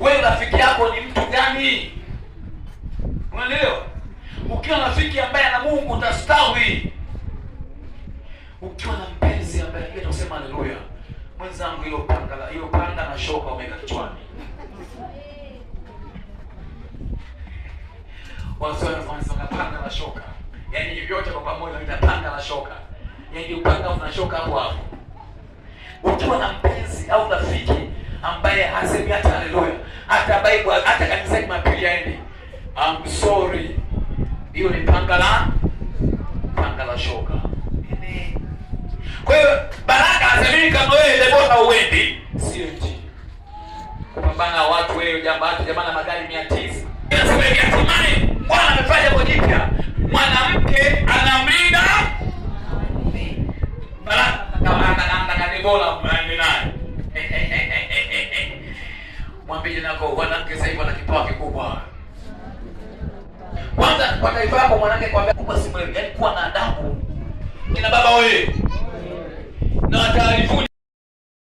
Wewe rafiki yako ni mtu gani? Unaelewa? Ukiwa na rafiki ambaye ana Mungu utastawi. Ukiwa na mpenzi ambaye anajua kusema haleluya, mwenzangu, hilo panga la hilo panga na shoka umeweka kichwani. Waswahili wanasema panga na shoka, yaani vyote kwa pamoja wanaita panga na shoka, yaani upanga una shoka hapo hapo. Ukiwa na mpenzi au rafiki ambaye hasemi hata haleluya, hata Bible, hata kanisa Jumapili aendi, I'm sorry, hiyo ni panga la shoka. Amen. Kwa hiyo baraka hasemii kama wewe Debora uendi CMG kupambana watu wewe jamaa watu jamaa na magari 900. Inasema hivi, hatimaye Bwana amefanya jambo jipya, mwanamke anamlinda baraka kama Debora mnaende naye. Mwambie nako mwanamke sasa hivi ana kipawa kikubwa. Kwanza kwa taifa lako mwanamke kwa kubwa si mwewe, yaani kuwa na adabu. Kina baba wewe,